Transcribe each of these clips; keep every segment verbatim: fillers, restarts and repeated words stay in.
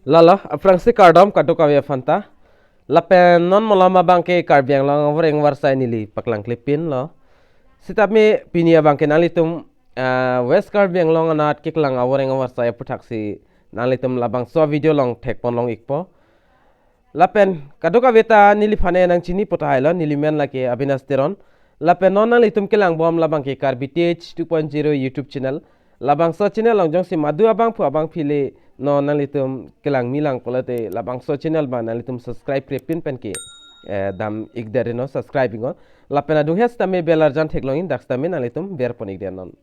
Lalo, aphrangsi kardom kadokave aphanta. Lapen non malom abangke Karbi Anglong avoreng avarsai neli paklang klepinlo. Sitame pini abangke nanglitum, ah, West Karbi Anglong anat keklang avoreng avarsai aputhaksi nanglitum labangso video along thekponlong ikpo. Lapen kadokave ta neliphan nangchini pu tahai lo, nelimen lake Avinash Teron. Lapen non nanglitum kelangbom labangke Karbi Tech two point zero YouTube channel. Labangso channel along jongsi madu abangphu abangphi le non nanglitum kelangmi lang pulote labangso channel abang nanglitum subscribe krepin pen ke, eh, dam ikdet non, subscribe iknon. Lapen adung hes tame bell arjan theklongji, dak tame nanglitum berpon ikdet non.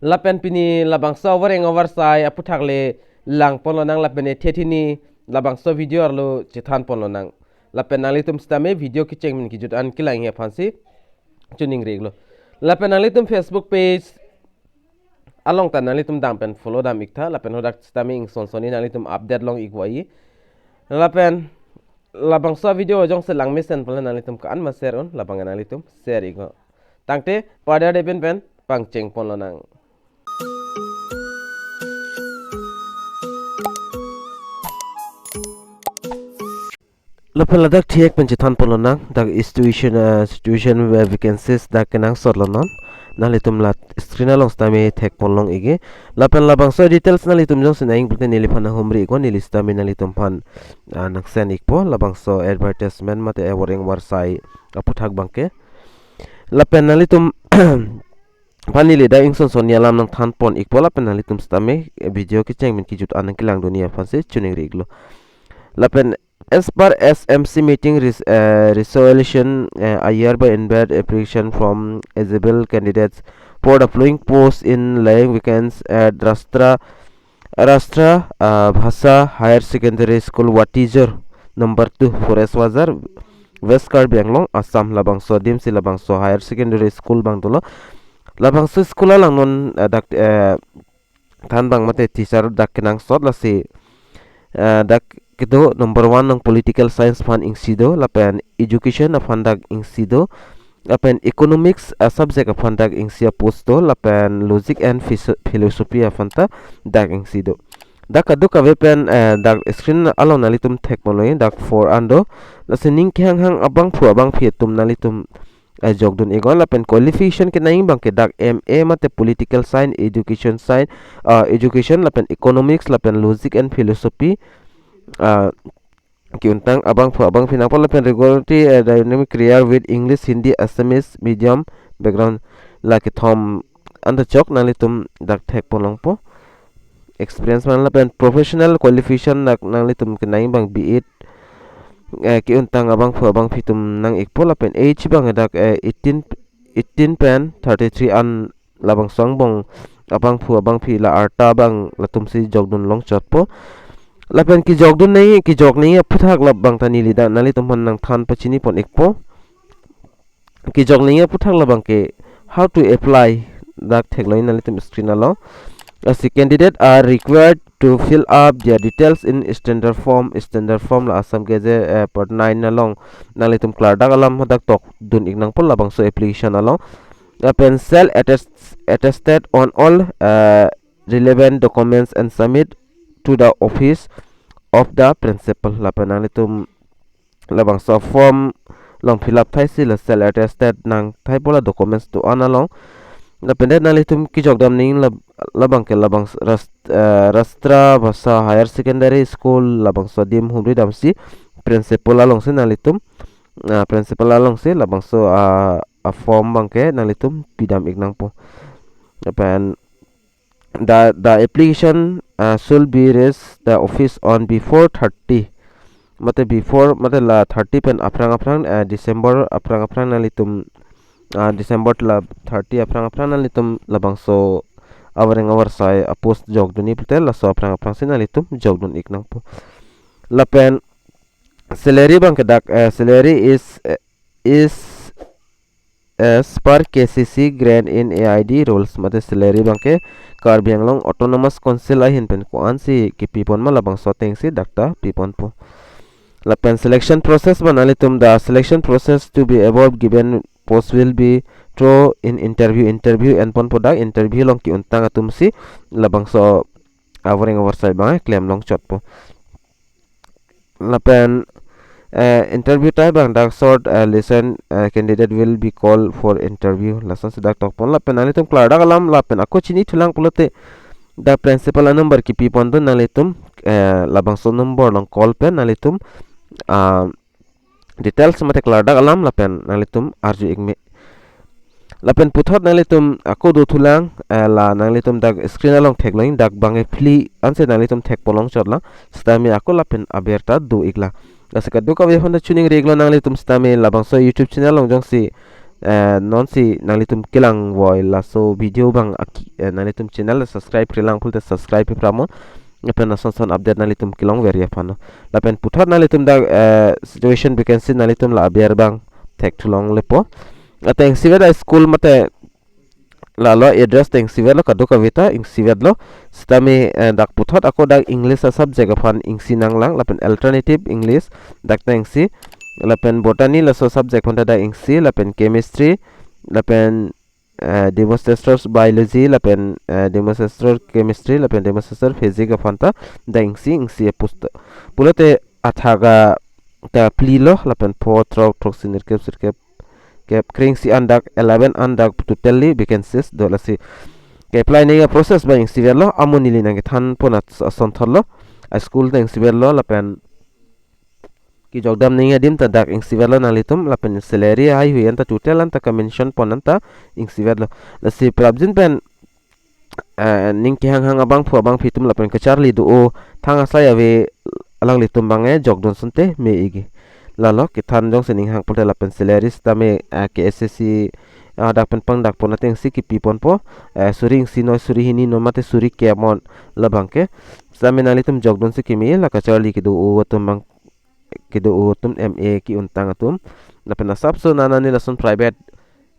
Lapen pini labangso avoreng avarsai aputhak le langponlonang lapen ethe thini labangso video arlo chethanponlonang. Lapen nanglitum sitame video kecheng pen kejut an kelangji aphansi choningri iklo. Lapen nanglitum Facebook page along ta nanglitum dam pen follow dam iktha, lapen hadak sitame ingson sonni nanglitum update long ikvoi. Lapen labangso video jongsi langmesen pulo nanglitum ko-an ma share un, labang nanglitum share iknon. Tangte pada depin pen pangchengponlonang. Lapen ladak thek pen chethanponlonang, dak institution, uh, situation where vacancies dak kenangsotlo non. Nanglitum la screen along sitame thekponlong ikji. Lapen labangso details nanglitum jongsi nangji pulote neliphan nanghumri iknon, neli sitame nanglitum aphan, ah, nang send ikpo labangso advertisement mate avoreng avarsai aputhak abangke. Lapen nanglitum aphan neli dak ingson sonni alam nangthanpon ikpo, lapen nanglitum sitame video kecheng pen kejut an nangkelangdunji aphansi choningri iklo. Lapen as per S M C meeting res-, uh, resolution, uh, I hereby invite application from eligible candidates for the following post in laying vacancies at Rashtra, Rashtra, uh, Bhasa Higher Secondary School, Watijor number two, Forest Bazar, West Karbi Anglong, Assam. Labangso adim si labangso higher secondary school abang dolo. Labangso school along non, uh, dak, uh, thanbang mate teacher dak kenangsot, lasi, eh, dak kedo number one along political science aphan isi do, lapen education aphan dak isi do, lapen economics, eh, subject aphan dak isi a-post do, lapen logic and phis-, philosophy aphan ta dak isi do. Dak kadokave pen, eh, dak screen along nanglitum thekponlongji, dak four an do. Lasi ning kehanghang abangphu abangphi atum nanglitum, eh, jokdun iknon, lapen qualification kenangji abangke dak M A mate political science, education science, ah, education lapen economics lapen logic and philosophy, ah, ke-untang abangphu abangphi nangpo, lapen regularity, eh, dynamic career with English, Hindi, Assamese medium background, la kethom an ta chok nanglitum dak thekponlongpo. Experience man lapen professional qualification dak nanglitum kenangji abang B Ed, eh, ke-untang abangphu abangphi atum nang ikpo, lapen age abang dak, eh, eighteen, eighteen pen thirty-three an, labangso angbong abangphu abangphi la arta abang latumsi jokdun longchotpo. Lapen kejokdun nangji, kejok nangji aputhak labang ta neli dak nanglitum aphan nangthan pachinipon ikpo. Kejok nangji aputhak labangke how to apply dak theklongji nanglitum screen along. Lasi candidate are required to fill up their details in standard form. Standard form la Assam Gazette, eh, part nine along nanglitum klardak alam hadak tokdun ik nangpo labangso application along. Lapen shall attest, attested on all, eh, relevant documents and submit to the office of the principal. Lapen nanglitum labangso form along fill up thaisi la shall attested nangthaipo la documents do-an along. Lapen det nanglitum kejokdam nangji lab-, labangke labang ras-, eh, Rashtra Bhasa Higher Secondary School labangso adim humri damsi principal alongsi nanglitum, ah, principal alongsi labangso, ah, a-form abangke nanglitum pidam ik nangpo. Lapen the, the application, uh, should be reach the office on before thirty. Mate before, mate la thirty pen aphrang aphrang, uh, December aphrang aphrang nanglitum, uh, December la thirty aphrang aphrang nanglitum labangso avoreng avarsai a-post jokdunji pulote laso aphrang aphrangsi nanglitum jokdun ik nangpo. Lapen salary abangke dak, uh, salary is, uh, is as per K C C grant in A I D rules, mate salary abangke Karbi Anglong Autonomous Council ahin pen ko-ansi kepipon ma labangso atengsi dak ta piponpo. Lapen selection process abang nanglitum, the selection process to be above given post will be through in interview, interview enponpo, dak interview along ke-untang atumsi labangso avoreng avarsai abang klem longchotpo. Lapen, eh, interview time abang dak short, eh, lesson, eh, candidate will be called for interview. Lasonsi dak tokpon lapen nanglitum klardak alam lapen ako chini thulang pulote dak principal a-number kipipon do, nanglitum, eh, labangso number along call pen nanglitum, ah, details mate klardak alam lapen nanglitum arju ikme. Lapen puthot nanglitum ako do thulang, eh, la nanglitum dak screen along theklong, dak bang-e phli ansi nanglitum thekpon longchotlang, sitame ako lapen aber ta do iklang. Lasi kadokave aphan ta choningri iklo nanglitum sitame labangso YouTube channel along jongsi, eh, nonsi nanglitum kelang voi laso video abang aki, eh, nanglitum channel subscribe-re lang pulote subscribe-pi pramon. Lapen ason son update nanglitum kelongver aphan lo. Lapen puthot nanglitum dak, eh, situation vacancy nanglitum la aber abang thekthu longlepo. Ateng ingsivet a-school mate lalo address ta ingsivetlo, kadokave ta ingsivetlo. Sitame, eh, dak puthot ako dak English a-subject aphan ingsi nanglang, lapen alternative English dak ta ingsi, lapen botany laso subject aphan ta dak ingsi, lapen chemistry, lapen, eh, demonstrator biology, lapen, eh, demonstrator chemistry, lapen demonstrator physics aphan ta dak ingsi, ingsi a-post. Pulote athak a ta phli lo, lapen pho, throk, throksi, nerkep, sirkep, kep, kre-ingsi an dak eleven an dak totally vacancies do. Lasi ke-apply nangji a-process abang ingsivetlo, amo neli nangkethanpon as-, asonthotlo. A-school ta ingsivetlo, lapen kejokdam nangji adim ta dak ingsivetlo nanglitum, lapen salary heihui anta total anta ka-mention pon anta ingsivetlo. Lasi prapjin pen, eh, ning kehanghang abangphu abangphi atum lapen kacharli do-o thang asai ave alanglitum abang-e jokdun asonte me ikji. Lalo kethan jongsi ning hang pulote lapen salary sitame, eh, K S S C, ah, dak pen pangdakpon atengsi kipiponpo, eh, suri ingsi noi, suri hini noi mate suri kep non labangke. Sitame nanglitum jokdunsi keme, la kacharli kedo-o atum abang, kedo-o atum, M A ke-untang atum. Lapen asapso nanani lason private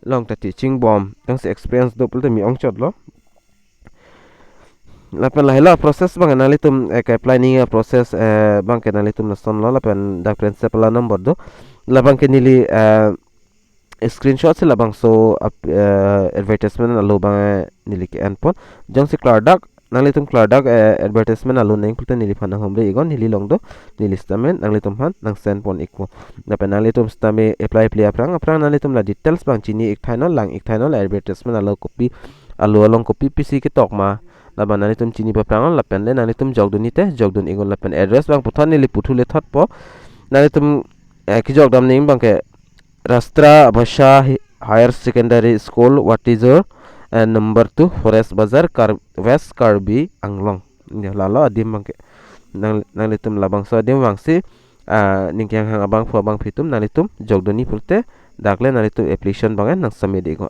along ta teaching bom, jongsi experience do pulote me-ongchotlo. Lapen lahelo a-process abang nanglitum, eh, ke-apply nangji a-process, eh, abangke nanglitum lasonlo, lapen dak principal a-number do. Labangke neli, eh, screenshot si labangso ap-, eh, advertisement alo abang, eh, neli ke-enpon. Jongsi klardak, nanglitum klardak, eh, advertisement alo nang pulote neliphan nanghumri iknon, neli along do, neli sitame nanglitumphan nang-send pon ikpo. Lapen nanglitum sitame apply phli aphrang, aphrang nanglitum la details abang chini ikthanon, lang ikthanon, la advertisement alo kopi, alo along kopi pisi ketok ma, labang nanglitum chini paphrangnon, lapen le nanglitum jokdunji te jokdun iknon, lapen address abang puthot neli puthu lethotpo. Nanglitum, eh, kejokdam nangji abangke Rashtra Bhasha Hi-, Higher Secondary School, Watijor, eh, number two, Forest Bazar, Kar-, West Karbi Anglong. Ya, lalo adim abangke. Nang, nanglitum labangso adim vangsi, ah, ning kehanghang abangphu abangphi atum nanglitum jokdunji pulote, dak le nanglitum application abang nang-submit iknon.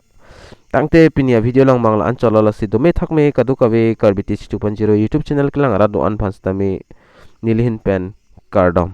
Tangte pini a-video along abang la-anchotlo, lasi dome thakme kadokave Karbi Tech two point zero YouTube channel kelang arat do-an aphan sitame neli ahin pen kardom.